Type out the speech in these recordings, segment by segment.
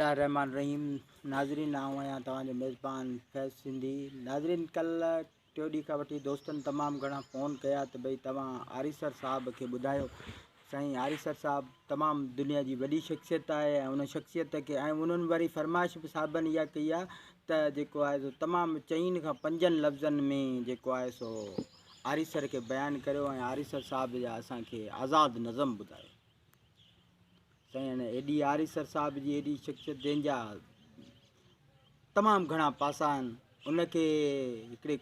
الله الرحمٰن الرحيم ناظرين آئون آهيان توهان جو ميزبان فيض سنڌي ناظرين ڪلهه ٽيو ڏينهن کان وٺي دوستن تمام گهڻا فون ڪيا ته ڀئي توهان آريسر صاحب کي ٻڌايو سائين آريسر صاحب تمام دنيا جي وڏي شخصيت آهي ۽ ان شخصيت کي ۽ انهن وري فرمائش به صاحبن اها ڪئي آهي ته جيڪو آهي سو تمام چئن کان پنجن لفظن ۾ جيڪو آهي سو آريسر کي بيان ڪريو ۽ آريسر صاحب جا اسان کي آزاد نظم ٻڌايو. سائين ايڏي آريسر صاحب جي ايڏي شخصيت جنهن جا تمام گهڻا پاسا آهن ان کي هڪڙي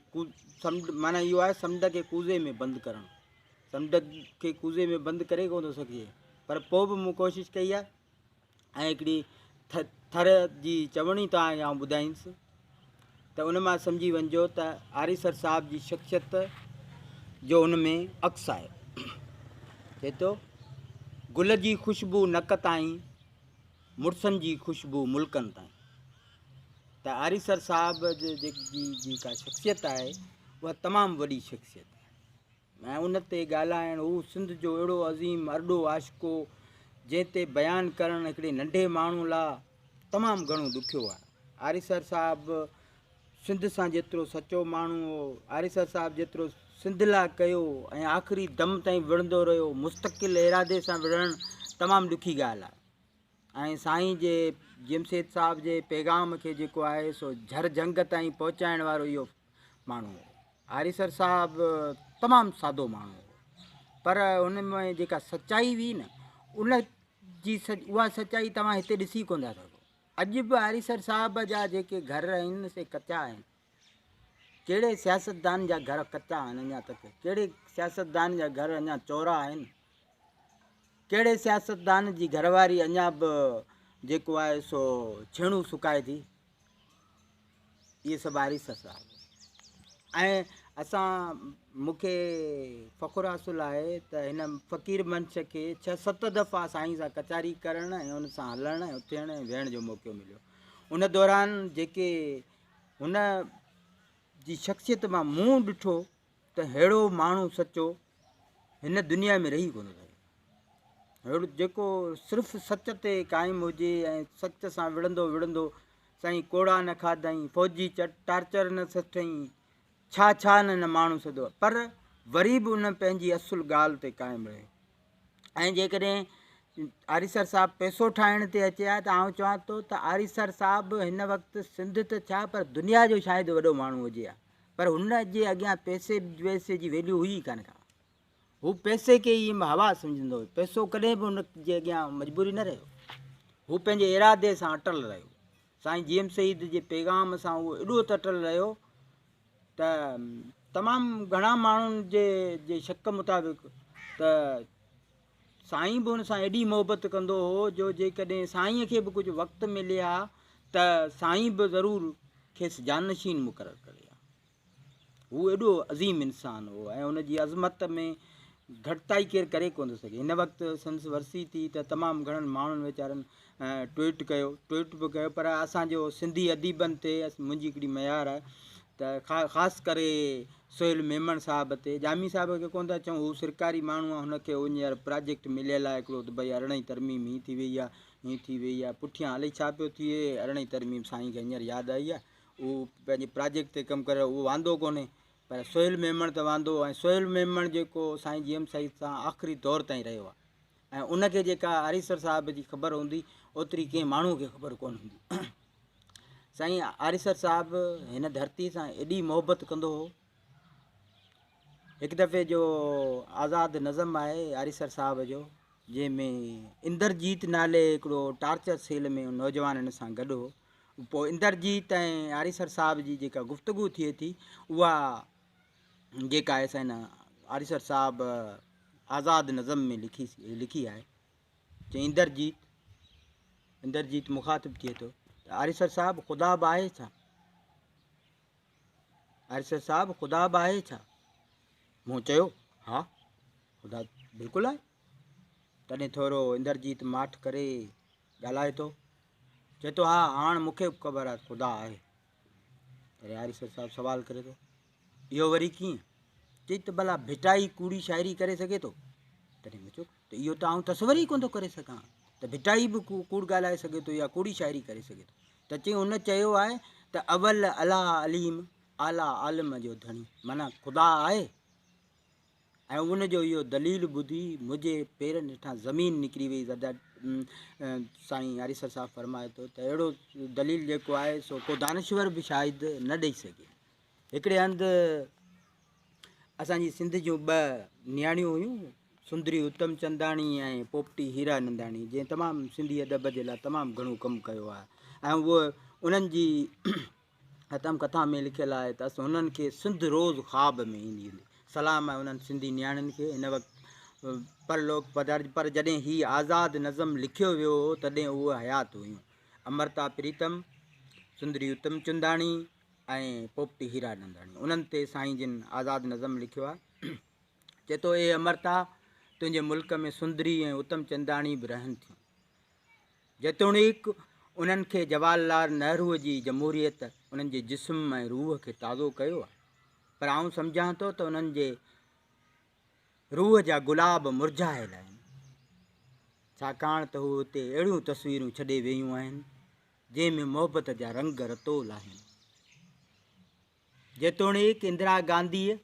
سمنڊ معنيٰ اهو آهي سمنڊ کي ڪوزي ۾ بند ڪرڻ سمنڊ کي ڪوزي ۾ بند ڪري ڪونه ٿو سگهجي پر پوء به مون ڪوشش ڪئي آهي ۽ هڪڙي ٿر جي چوڻي توهان کي آئون ٻڌائيندس ته ان مان سمجهي وڃجو ته آريسر صاحب جي شخصيت جو ان ۾ عڪس آهي. چئي ٿو، گل جي خوشبو نڪ تائين، مڙسن جي خوشبو ملڪن تائين. ته آريسر صاحب جي جيڪا شخصيت آهي اها تمام وڏي شخصيت آهي. ۽ ان تي ڳالهائڻ هو سنڌ جو اهڙو عظيم ارڏو عاشق هو، جنهن تي بيان ڪرڻ هڪڙي ننڍي ماڻهو لا تمام گهڻو ڏکيو آهي. آريسر صاحب سنڌ سان جيترو سچو ماڻهو هو، آريسر صاحب جيترو سنڌ لا ڪيو ۽ آخري دم تائين وڙهندو رهيو، مستقل ارادي سان وڙهڻ تمام ڏکي ڳالهه آهي ۽ سائين جي جيم سيد صاحب جي پيغام کي جيڪو آهي سو جھر جھنگ تائين پهچائڻ وارو اهو ماڻهو هو. آريسر صاحب تمام سادو ماڻهو هو پر هن ۾ جيڪا سچائي هئي نه ان جي اها سچائي توهان هتي ڏسي ڪونه ٿا سگهو. اڄ به آريسر صاحب جا جيڪي گهر آهن سي ڪچا آهن. ڪهڙي سياستدان جا گهر ڪچا آهن اڃا تڪ؟ ڪهڙي سياستدان جا گهر اڃا چورا آهن؟ ڪهڙي سياستدان جي گهر واري اڃا به جيڪو آهي سو ڇيڻو سڪائي ٿي؟ اهي سڀ آريسر صاحب ۽ اسان مون کي فخر حاصل آهي ته هن فقير منش کي ڇهه ست دفعا سائين سان ڪچهري ڪرڻ ۽ ان سان هلڻ ۽ اٿڻ ۽ ويهڻ جو موقعو مليو ان دوران جيڪي هن جي شخصيت مان مون ڏٺو ته ههڙو ماڻهو سچو هن دنيا ۾ رهي ڪونه سگهي. ههڙو جيڪو صرف سچ تي قائم هجي ۽ سچ سان وڙهندو وڙهندو سائين ڪوڙا نه کاڌائين، فوجي ٽارچر نه سٺئين، ڇا ڇا نه هن ماڻهو سڌو پر وري به ان پنهنجي اصل ڳالهه تي قائم رهيو ۽ جيڪڏهن آريسر صاحب پئسو ٺاهڻ تي اچي ها ته آئون چوان ٿو ته آريسر صاحب هن وقت سنڌ ته ڇا پر دنيا جو شايد وڏو ماڻهو هجي ها. پر هن جي اڳيان پئسي وئسي جي ويليو هئي ئي ڪانه ڪا. هو پئسي کي ئي هوا سمجهندو هو. پئسو ڪڏهن به هن جي اڳيان مجبوري نه رهيو. هو پنهنجي ارادي سان اٽل رهيو. سائين جي ايم سيد جي پيغام سان هو ايڏو ته اٽل رهيو ته تمام گهڻا ماڻهن جي جي شڪ مطابق ته سائين به هن سان ايڏي محبت ڪندو هو جو جيڪڏهن سائينء کي به ڪجهه وقت ملي ها ته سائين به ضرور کيس جانشين مقرر ڪري ها. هو ايڏو عظيم انسان هو ۽ ان جي عظمت ۾ گهٽتائي ڪير ڪري ڪونه ٿو سگهي. هن وقت سندس ورسي ٿي ته تمام گهڻن ماڻهن ويچارن ٽوئيٽ ڪيو، ٽوئيٽ به ڪيو پر اسان جو سنڌي اديبن تي منهنجي هڪڙي ميار آهي ته خاص ڪري سهيل ميمڻ صاحب تي، ڄامي صاحب کي ڪونه ٿا چئون، هو سرڪاري ماڻهو آهي، هن کي هينئر پراجيڪٽ مليل آهي هڪڙو ته ڀئي ارڙهين ترميم هين ٿي وئي آهي، هين ٿي وئي آهي، پٺيان الائي ڇا پيو ٿئي، ارڙهين ترميم سائين کي هينئر ياد آئي آهي، هو پنهنجي پراجيڪٽ تي ڪم ڪري رهيو، اهو واندو ڪونهي، پر سهيل ميمڻ ته واندو ۽ سهيل ميمڻ جيڪو سائين جي ايم سيد سان آخري دور تائين رهيو آهي ۽ ان کي جيڪا آريسر صاحب جي خبر هوندي، اوتري ڪنهن ماڻهوء کي خبر ڪونه هوندي. سائين آريسر صاحب هن ڌرتي سان ايڏي محبت ڪندو هو. هڪ دفعي جو آزاد نظم آهي آريسر صاحب جو جنهن ۾ اندرجيت نالي هڪڙو ٽارچر سيل ۾ نوجوان هن سان گڏ هو. پوء اندرجيت ۽ آريسر صاحب جي جيڪا گفتگو ٿئي ٿي اها جيڪا آهي سائين آريسر صاحب آزاد نظم ۾ لکي لکي آهي. چي اندرجيت اندرجيت مخاطب ٿئي ٿو ته آريسر صاحب خدا به آهي ڇا؟ آريسر صاحب خدا به آهي ڇا؟ مون چيو ها خدا بلڪل آهي. تڏهن ٿورو اندرجيت ماٺ ڪري ڳالهائي ٿو چئي ٿو ها هاڻ مون کي به خبر آهي خدا آهي. تڏهن آريسر صاحب سوال ڪري ٿو اهو وري ڪيئن؟ چئي ته ڀلا ڀٽائي ڪوڙي شاعري ڪري سگهي ٿو؟ تڏهن مون چيو ته اهو ته آئون تصور ئي ڪونه ٿو ڪري سگهان. ته ڀٽائي به ڪوڙ ڳالهائي سگهي ٿو يا ڪوڙي شاعري ڪري سگهي ٿو ته چي هن چيو آهي ته اول الله عليم اعليٰ عالم جو ڌڻي معنيٰ خدا آهي ۽ ان جو اهو دليل ٻڌي منهنجي پيرن هيٺان زمين نڪري وئي دادا سائين آريسر صاحب فرمائي ٿو ته اهڙو دليل جيڪو آهي سو ڪو دانشور به شايد نه ڏئي سگهي هڪڙي هنڌ اسان جي سنڌ جون ٻه نياڻيون هيون سندري اتم چنداڻي ۽ پوپٽي هيرا ننداڻي جنهن تمام سنڌي ادب جي لاء تمام گهڻو ڪم ڪيو آهي ۽ اهو انهن جي اتم ڪٿا ۾ لکيل آهي ته هنن کي سنڌ روز خواب ۾ ايندي هوندي. سلام آهي انهن سنڌي نياڻين کي هن وقت پرلوڪ پڌارج پر جڏهن هي آزاد نظم لکيو ويو هو تڏهن اهي حيات هيون. امرتا پريتم، سندري اتم چنداڻي ۽ پوپٽي هيرا ننداڻي انهن تي سائين جن آزاد نظم لکيو آهي. چئي ٿو اي امرتا تنهنجي ملڪ ۾ سندري ۽ اتم چنداڻي به رهن ٿيون. جيتوڻيڪ انهن کي جواهر لال نهروء جي جمهوريت انهن جي جسم ۽ روح کي تازو ڪيو آهي، پر آئون سمجهان ٿو ته انهن جي روح جا گلاب مرجهايل آهن، ڇاڪاڻ ته هو هتي اهڙيون تصويرون ڇڏي ويون آهن، جنهن ۾ محبت جا رنگ رتول آهن. جيتوڻيڪ اندرا گانڌيء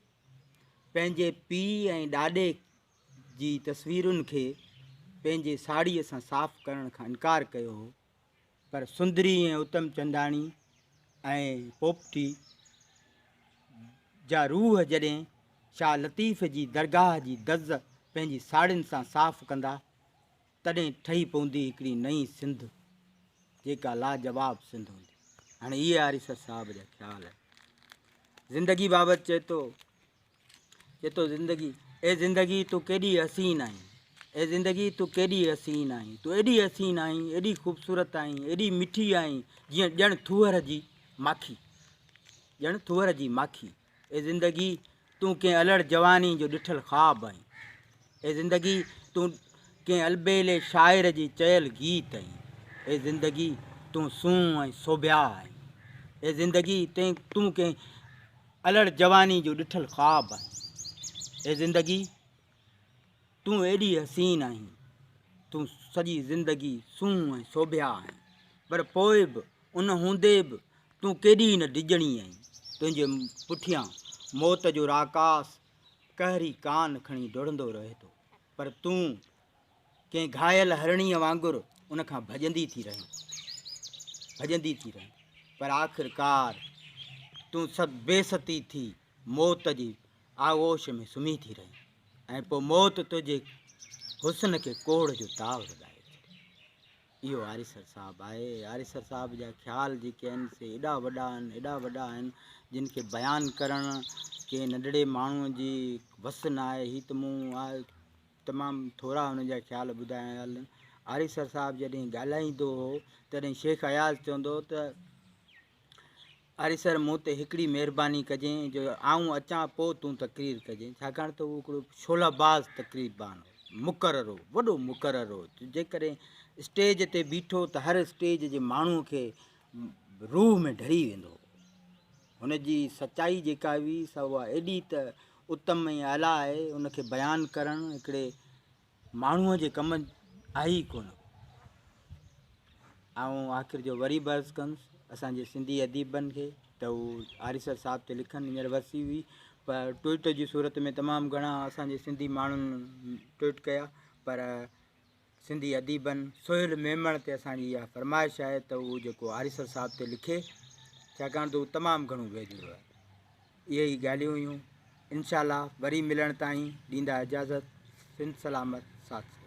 پنهنجي پيء ۽ ڏاڏي جي تصويرن کي پنهنجي ساڙهيء سان صاف ڪرڻ کان انڪار ڪيو هو، پر سندري ۽ اتم چنداڻي ۽ پوپٽي جا روح جڏهن شاهه لطيف جي درگاهه جي دز پنهنجي ساڙهين سان صاف ڪندا، تڏهن ٺهي پوندي هڪڙي نئين سنڌ، جيڪا لاجواب سنڌ هوندي. هاڻي اهي آريسر صاحب جا خيال آهن. زندگي بابت چئي ٿو. چئي ٿو زندگي، اي زندگي تون ڪيڏي حسين آهين، اي زندگي تون ڪيڏي حسين آهين، تون ايڏي حسين آهين، ايڏي خوبصورت آهين، ايڏي مٺي آهين، جيئن ڄڻ ٿوهر جي ماکي، ڄڻ ٿوهر جي ماکي. اي زندگي تون ڪنهن الڙ جواني جو ڏٺل خواب آهين، اي زندگي تون ڪنهن البيلي شاعر جي چيل گيت آهين، اي زندگي تون سونهن ۽ سوڀيا آهين، اي زندگي تون ڪنهن الڙ جواني جو ڏٺل خواب آهين. اي زندگي! تون ايڏي حسين آهين. تون سڄي زندگي سونهن ۽ سوڀيا آهين. پر پوء به، ان هوندي به تون ڪيڏي نه ڊڄڻي آهين. تنهنجي پٺيان موت جو راڪاس قهري ڪان کڻي ڊوڙندو رهي ٿو. پر تون ڪنهن گهايل هرڻيء وانگر ان کان ڀڄندي ٿي رهين، ڀڄندي ٿي رهين، پر آخرڪار تون بي ستي ٿي موت جي آغوش ۾ سمهي ٿي رهين ۽ پوء موت تنهنجي حسن کي ڪوڙهه جو تاء لڳايو ڇڏي. اهو آريسر صاحب آهي. آريسر صاحب جا خيال جيڪي آهن سي ايڏا وڏا آهن، ايڏا وڏا آهن، جن کي بيان ڪرڻ ڪنهن ننڍڙي ماڻهوء جي وس نه آهي. هي ته مون تمام ٿورا هن جا خيال ٻڌايا آهن. آريسر صاحب جڏهن ڳالهائيندو هو، تڏهن شيخ اياز چوندو هو ته آريسر مون تي هڪڙي مهرباني ڪجين جو آئون اچان پوء تون تقرير ڪجين، ڇاڪاڻ ته هو هڪڙو شعله باز تقرير بان هو، مقرر هو، وڏو مقرر هو، جيڪڏهن اسٽيج تي بيٺو ته هر اسٽيج جي ماڻهوء کي روح ۾ ڍري ويندو هو. هن جي سچائي جيڪا هئي سا اها ايڏي ته اتم ۽ اعليٰ آهي، ان کي بيان ڪرڻ هڪڙي ماڻهوء جي ڪم آهي ئي ڪونه. آئون آخر جو وري به عرض ڪندس اسان جي سنڌي اديبن کي ته هو آريسر صاحب تي لکن. هينئر ورسي هئي پر ٽوئيٽ جي صورت ۾ تمام گهڻا اسان جي سنڌي ماڻهن ٽوئيٽ ڪيا، پر سنڌي اديبن سهيل ميمڻ تي اسان جي اها فرمائش آهي ته هو جيڪو آريسر صاحب تي لکي، ڇاڪاڻ ته هو تمام گهڻو ويجهڙو آهي. اهي ئي ڳالهيون هيون. انشاء الله وري ملڻ تائين ڏيندا اجازت. سنڌ سلامت ساٿ سلامت.